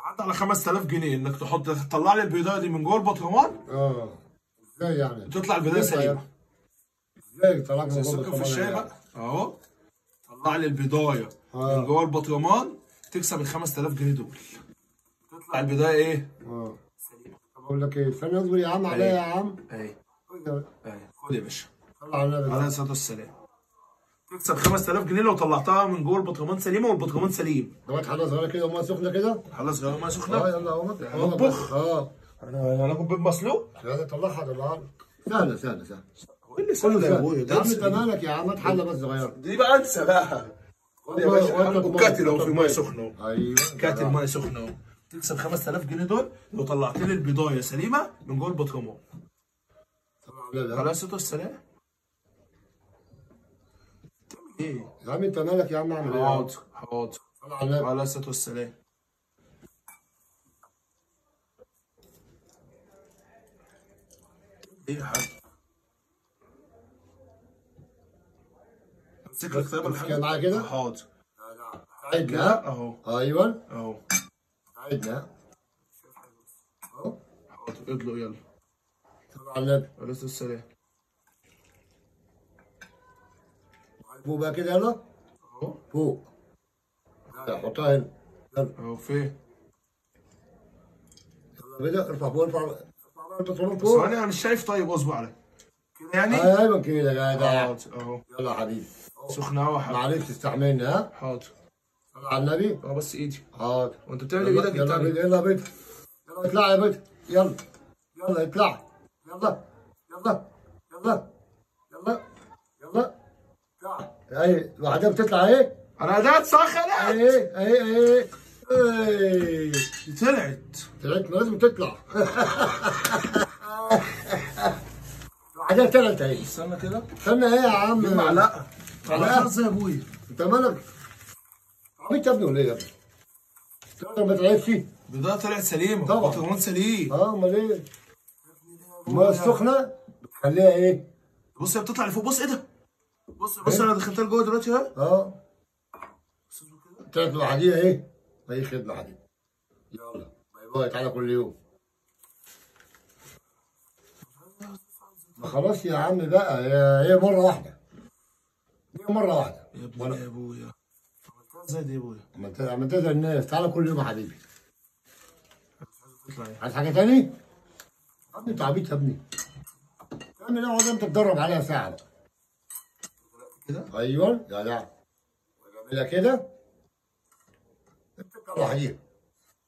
عدى على 5000 جنيه انك تحط تطلع لي البيضايه دي من جوه البطرمان. ازاي يعني؟ تطلع البيضايه سليمة. ازاي طلعت من جوه البطرمان؟ في الشاي بقى اهو، طلع لي البيضايه من جوه البطرمان، تكسب ال 5000 جنيه دول. تطلع البداية ايه؟ سليمة. طب اقول لك ايه؟ استنى اصبر يا عم عليا يا عم. اهي خد يا باشا. طلع على النبي عليه الصلاة والسلام. تكسب 5000 جنيه لو طلعتها من جوه البطرمان سليمة، والبطرمان سليم. دوت حله صغيرة كده ومية سخنة كده. حله صغيرة ومية سخنة. يلا اهو هنطبخ. انا هناكل بيض مسلوق. لا طلعها طلعها. سهلة سهلة سهلة. هو ايه اللي سهل يا ابويا؟ يا عم انت مالك يا عم؟ هات حله بس صغيرة. دي بقى انسى بقى. خد يا باشا، وكاتل اهو في مية سخنة اهو. ايوه كاتل مية سخنة اهو. تكسب 5000 جنيه دول لو طلعت لي البيضايه سليمة من جوه البطرمان. عليه الصلاة والسلام. تعمل ايه؟ يا عم انت مالك يا عم؟ اعمل ايه؟ حاضر حاضر. عليه الصلاة والسلام. ايه يا حاج؟ امسك لك طيب الحاجة معايا كده؟ حاضر. عدنا اهو. ايوه اهو عدنا اهو. حاضر ادلق يلا. صلى على النبي عليه الصلاة والسلام. فوق بقى كده يلا. اهو فوق. حطها هنا يلا. اهو فين؟ يلا كده ارفع فوق، ارفع ارفع البطرمان فوق. ثواني انا مش شايف. طيب اصبر عليا كده يعني؟ ايوه كده يا جدع. حاضر اهو. يلا يا حبيبي. سخنة اهو يا حبيبي. معلش استحملنا. ها حاضر. صلى على النبي. بس ايدي. حاضر. وانت بتعمل ايه بايدك؟ يلا بيض، يلا بيض، يلا اطلع يا بيض، يلا يلا اطلع، يلا يلا يلا يلا يلا اطلع. اهي لوحدها بتطلع اهي. انا ده اتسخنت. اهي اهي اهي اهي طلعت. طلعت، ما لازم تطلع. لوحدها طلعت اهي. استنى كده. استنى ايه يا عم؟ دي معلقه. معلقه ازاي يا ابويا؟ انت مالك؟ عبيط يا ابني ولا ايه يا ابني؟ انت ما تلعبش. البيضايه طلعت سليمة. طبعا. البطرمان سليم. امال ايه؟ المية السخنة بتخليها ايه؟ بص هي بتطلع لفوق. بص ايه ده؟ بص بص انا دخلتها لجوه دلوقتي اهي. طلعت لوحديها ايه؟ اي خدمة يا حبيبي. يلا bye bye، تعالى كل يوم. ما خلاص يا عم بقى، هي مرة واحدة. هي مرة واحدة. يا ابني يا ابويا. عملتها ازاي دي يا ابويا؟ عملتها زي الناس. تعالى كل يوم يا حبيبي. تطلع ايه؟ عايز حاجة تاني؟ يا ابني انت عبيط يا ابني. تعمل ايه؟ اقعد انت تتدرب عليها ساعة بقى. كده؟ ايوه يا جدع. اعملها كده. بتطلع لوحديها.